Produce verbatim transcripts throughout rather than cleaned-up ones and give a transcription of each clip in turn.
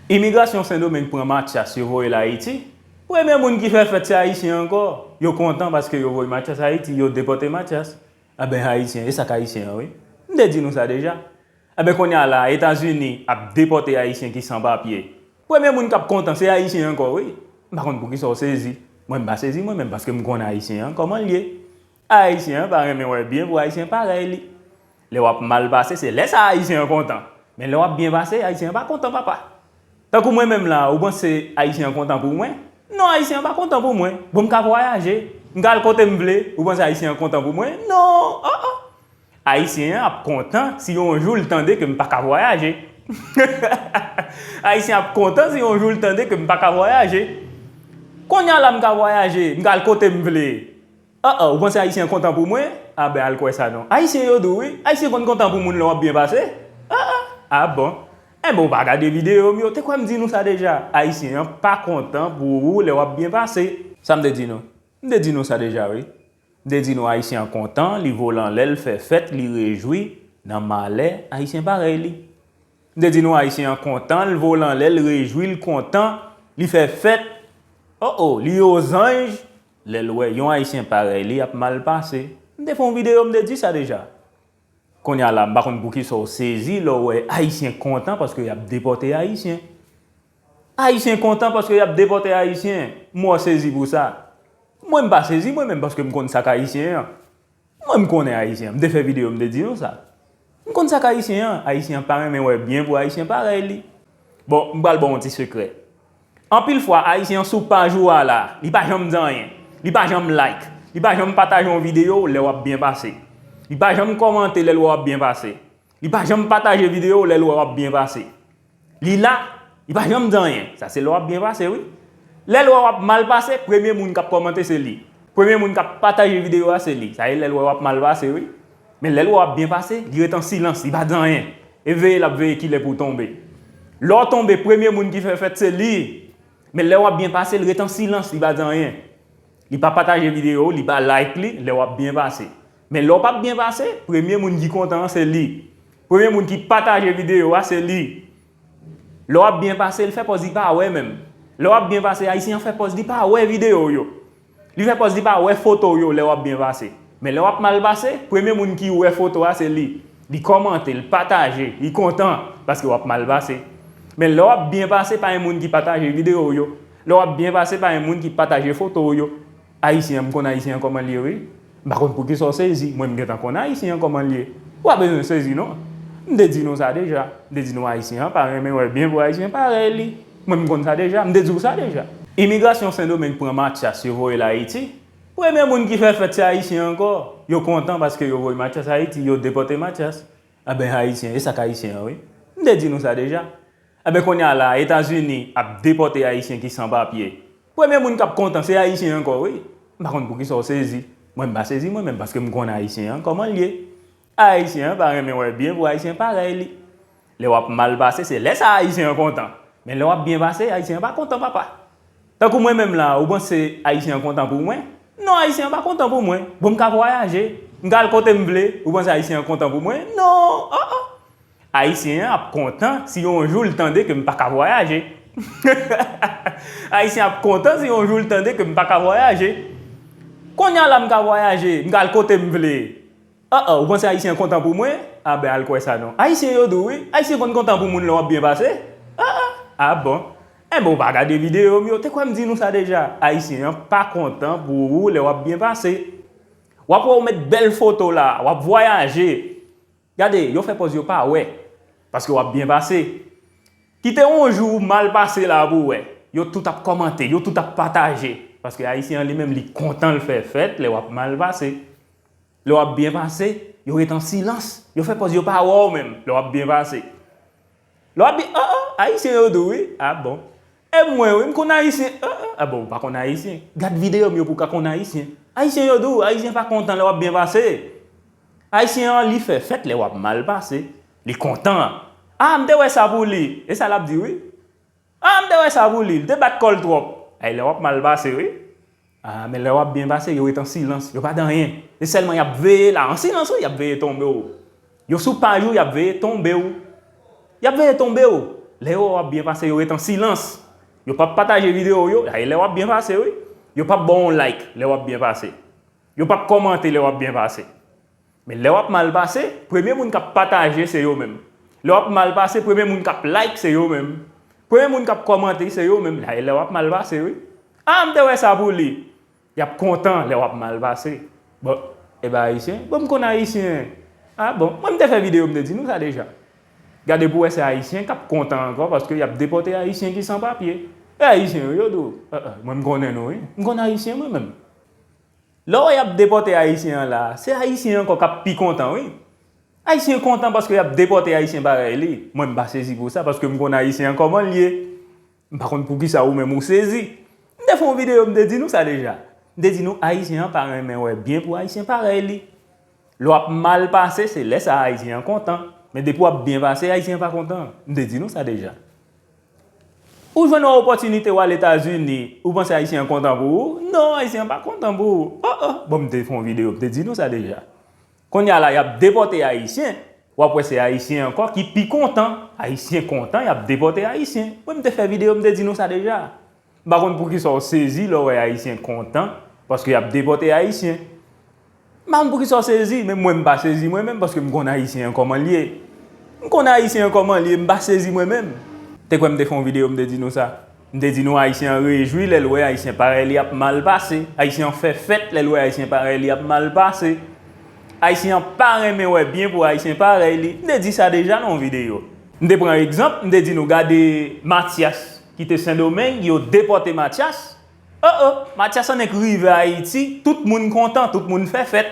Imigrasyon Sendomeng pran Mathias, yo voye l Ayiti. Premye moun ki fè fèt se Ayisyen ankò. Yo kontan paske yo voye Mathias Ayiti, yo depòte Mathias. Enben, Ayisyen, e sa k Ayisyen an, wi. M te di nou sa deja. Enben, kounye a la, Etazini ap depòte Ayisyen ki san papye. Premye moun k ap kontan, se Ayisyen ankò, wi. M pa konn poukisa w sezi. Mwen, m pa sezi, mwen menm, paske m konn Ayisyen an, kòman l ye. Ayisyen an pa renmen wè byen pou Ayisyen parèy li. Lè w ap mal pase, se lè sa Ayisyen an kontan. Men lè w ap byen pase, Ayisyen an pa kontan, papa. Tankou mwen menm la, ou panse Ayisyen an kontan pou mwen? Non, Ayisyen an pa kontan pou mwen. Bon, m ka vwayaje, m ka al kote m vle, ou panse Ayisyen an kontan pou mwen? Non, oh, oh. Ayisyen an ap kontan si yon jou l tande ke m pa ka vwayaje. Ayisyen ap kontan si yon jou l tande ke m pa ka vwayaje. Kounye a la, m ka vwayaje, m ka al kote m vle. Ah, ah, ou panse Ayisyen kontan pou mwen? Ah, ben, al kwè sa non. Ayisyen yo di w wi. Ayisyen konn kontan pou moun lè w ap byen pase. Ah, ah, ah, bon. Enben, ou pa gade videyo m yo. Te kwè m di nou sa deja. Ayisyen an pa kontan pou ou lè w ap byen pase. Sa m te di nou? M te di nou sa deja, wi. M te di nou Ayisyen an kontan, li vole anlè, l fè fèt, li rejwi nan malè Ayisyen parèy li. M te di nou Ayisyen an kontan, l vole anlè, l rejwi, l kontan, li fè fèt. Oh, oh, li ozanj. Lè l wè yon Ayisyen parèy li ap mal pase. M te fè yon videyo, m te di sa deja. Kounye a la, m pa konn poukisa w sezi lè w wè Ayisyen kontan paske y ap depòte Ayisyen. Ayisyen kontan paske y ap depòte Ayisyen. M wè w sezi pou sa. Mwen, m pa sezi, mwen menm, paske m konn sa k Ayisyen an. Mwen, m konnen Ayisyen an. M te fè videyo, m te di nou sa. M konn sa k Ayisyen an. Ayisyen an pa renmen wè byen pou Ayisyen parèy li. Bon, m pral ba w yon ti sekrè. Anpil fwa, Ayisyen an sou paj ou a la, li pa janm di anyen. Li pa janm like. Li pa janm pataje yon videyo lè w ap byen pase. Li pa janm kòmante lè l wè w ap byen pase. Li pa janm pataje videyo lè l wè w ap byen pase. Li la, li pa janm di anyen. Sa se lè w ap byen pase, wi. Lè l wè w ap mal pase, premye moun k ap kòmante se li. Premye moun k ap pataje videyo a se li. Sa e lè l wè w ap mal pase, wi. Men lè l wè w ap byen pase, li ret an silans, li pa di anyen. E veye l ap veye kilè pou w tonbe. Lè w tonbe, premye moun ki fè fèt se li. Men lè w ap byen pase, l ret an silans, li pa di anyen. Li pa pataje videyo, li pa like li, lè w ap byen pase. Men lè w p ap byen pase, premye moun ki kontan an se li. Premye moun ki pataje videyo a se li. Lè w ap byen pase, l fè pòz li pa wè menm. Lè w ap byen pase, Ayisyen an fè pòz li pa wè videyo w yo. Li fè pòz li pa wè foto w yo lè w ap byen pase. Men lè w ap mal pase, premye moun ki wè foto a se li. Li kòmante, li pataje, li kontan paske w ap mal pase. Men lè w ap byen pase, pa gen moun ki pataje videyo w yo. Lè w ap byen pase, pa gen moun ki pataje foto w yo. Ayisyen an, m konn Ayisyen an kòman l ye, wi. M pa konn poukisa w sezi. Mwen, m gentan konn Ayisyen an kòman l ye. Ou pa bezwen sezi, non. M te di nou sa deja. M te di nou Ayisyen an pa renmen wè byen pou Ayisyen parèy li. Mwen, m konn sa deja. M te di w sa deja. Imigrasyon Sendomeng pran Mathias, yo voye l Ayiti. Premye moun ki fè fèt se Ayisyen ankò. Yo kontan paske yo voye Mathias Ayiti, yo depòte Mathias. Enben, Ayisyen, e sa k Ayisyen an, wi. M te di nou sa deja. Enben, kounye a la, Etazini ap depòte Ayisyen ki san papye. Premye moun k ap kontan, se Ayisyen ankò, wi. M pa konn poukisa w sezi. Mwen, m pa sezi, mwen menm, paske m konn Ayisyen an, kòman l ye. Ayisyen an pa renmen wè byen pou Ayisyen parèy li. Lè w ap mal pase, se lè sa Ayisyen an kontan. Men lè w ap byen pase, Ayisyen an pa kontan, papa. Tankou mwen menm la, ou panse Ayisyen an kontan pou mwen? Non, Ayisyen an pa kontan pou mwen. Bon, m ka vwayaje, m ka al kote m vle, ou panse Ayisyen an kontan pou mwen? Non, oh, oh. Ayisyen an ap kontan si yon jou l tande ke m pa ka vwayaje. Ayisyen ap kontan si yon jou l tande ke m pa ka vwayaje. Kounye a la m ka vwayaje, m ka al kote m vle. Ah, ah, ou panse Ayisyen an kontan pou mwen? Ah, ben, al kwè sa non. Ayisyen yo di w wi. Ayisyen konn kontan pou moun lè w ap byen pase. Ah, ah, ah, bon. Enben, ou pa gade videyo m yo. Te kwè m di nou sa deja. Ayisyen an pa kontan pou ou lè w ap byen pase. W ap wè w met bèl foto la, w ap vwayaje. Gade, yo fè pòz yo pa wè, paske w ap byen pase. Kite yon jou ou mal pase la pou w wè. Yo tout ap kòmante, yo tout ap pataje. Paske Ayisyen an li menm, li kontan l fè fèt lè w ap mal pase. Lè w ap byen pase, yo ret an silans. Yo fè pòz yo pa wè w menm lè w ap byen pase. Lè w ap byen, oh, oh, Ayisyen yo di w wi. Ah bon. E mwen wi, m konn Ayisyen. Ah, ah, ah bon, ou pa konn Ayisyen. Gad videyo m yo pou w ka konn Ayisyen. Ayisyen yo di w, Ayisyen pa kontan lè w ap byen pase. Ayisyen an, li fè fèt lè w ap mal pase. Li kontan. Ah, m te wè sa pou li. E sa l ap di wi. Ah, m te wè sa pou li. Li te bat kò l twòp. Ay, lè w ap mal pase wi. Ah, men lè w ap byen pase, yo ret an silans. Yo pa di anyen. Se sèlman y ap veye la, an silans wi, y ap veye tonbe w. Yo sou paj ou, y ap veye tonbe w. Y ap veye tonbe w. Lè yo wè w ap byen pase, yo ret an silans. Yo p ap pataje videyo w yo, lè w ap byen pase, wi. Yo p ap ba w yon like lè w ap byen pase. Yo p ap kòmante lè w ap byen pase. Men lè w ap mal pase, premye moun k ap pataje se yo menm. Lè w ap mal pase, premye moun k ap like se yo menm. Premye moun k ap kòmante se yo menm. Lè w ap mal pase, wi. A, m te wè sa pou li. Y ap kontan lè w ap mal pase. Bon, e ba ayisyen? Bon, m konn ayisyen. A bon, mwen m te fè videyo, m te di nou sa deja. Gade pou wè se ayisyen k ap kontan ankò paske y ap depòte ayisyen ki san papye. E ayisyen yo, yo di w, "Eh, eh, mwen m konnen nou, wi. M konn ayisyen mwen menm." Lè w wè y ap depòte ayisyen an la, se ayisyen ankò k ap pi kontan, wi. Ayisyen kontan paske y ap depòte ayisyen parèy li. Mwen m pa sezi pou sa paske m konn ayisyen an kòman l ye. M pa konn poukisa ou menm ou sezi. M te fè yon videyo, m te di nou sa deja. M te di nou ayisyen an pa renmen wè byen pou ayisyen parèy li. Lè w ap mal pase, se lè sa a ayisyen an kontan. Men depi w ap byen pase, ayisyen an pa kontan. M te di nou sa deja. Ou jwenn yon opòtinite w al Etazini, ou panse ayisyen an kontan pou ou? Non, ayisyen an pa kontan pou ou. Oh, oh, bon, m te fè yon videyo, m te di nou sa deja. Kounye a la, y ap depòte ayisyen, w ap wè se ayisyen ankò ki pi kontan. Ayisyen kontan, y ap depòte ayisyen. Mwen, m te fè videyo, m te di nou sa deja. M pa konn poukisa w sezi lè w wè ayisyen kontan, paske y ap depòte ayisyen. M pa konn poukisa w sezi, men mwen m pa sezi mwen menm, paske m konn ayisyen an kòman l ye. M konn ayisyen an kòman l ye, m pa sezi mwen menm. Te kwè m te fè yon videyo, m te di nou sa. M te di nou ayisyen an rejwi lè l wè ayisyen parèy li ap mal pase. Ayisyen an fè fèt lè l wè ayisyen parèy li ap mal pase. Ayisyen an pa renmen wè byen pou ayisyen parèy li. M te di sa deja nan yon videyo. M te pran egzanp, m te di nou gade Matyas ki te Sendomeng, yo depòte Matyas. Oh, oh, Matyas annik rive Ayiti, tout moun kontan, tout moun fè fèt.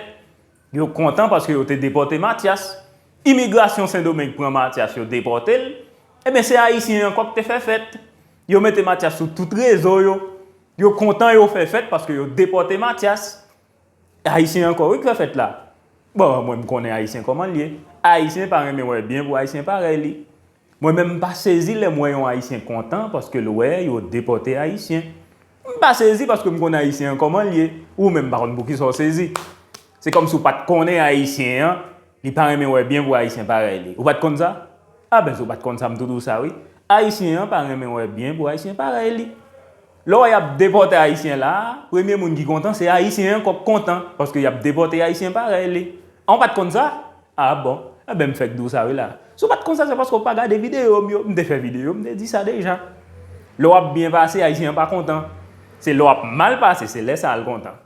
Yo kontan paske yo te depòte Matyas. Imigrasyon Sendomeng pran Matyas, yo depòte l. Ebyen, se ayisyen ankò k te fè fèt. Yo mete Matyas sou tout rezo yo. Yo kontan, yo fè fèt paske yo depòte Matyas. Ayisyen ankò, wi, k fè fèt la. Bon, mwen, m konnen ayisyen kòman l ye. Ayisyen pa renmen wè byen pou ayisyen parèy li. Mwen menm, m pa sezi lè m wè yon ayisyen kontan paske l wè yo depòte ayisyen. M pa sezi paske m konn ayisyen an kòman l ye. Ou menm, m pa konn poukisa w sezi. Se kòmsi w pa t konnen ayisyen an, li pa renmen wè byen pou ayisyen parèy li. Ou pa t konn sa? A ben, si w pa t konn sa, m tou di w sa, wi. Ayisyen an pa renmen wè byen pou ayisyen parèy li. Lè w wè y ap depòte ayisyen la, premye moun ki kontan, se ayisyen an k ap kontan, paske y ap depòte ayisyen parèy li. A, w pa t konn sa? A bon, enben m fèk di w sa wi la. Si w pa t konn sa, se paske w pa gade videyo m yo. M te fè videyo, m te di sa deja. Lè w ap byen pase, ayisyen an pa kontan. Se lè w ap mal pase, se lè sa a l kontan.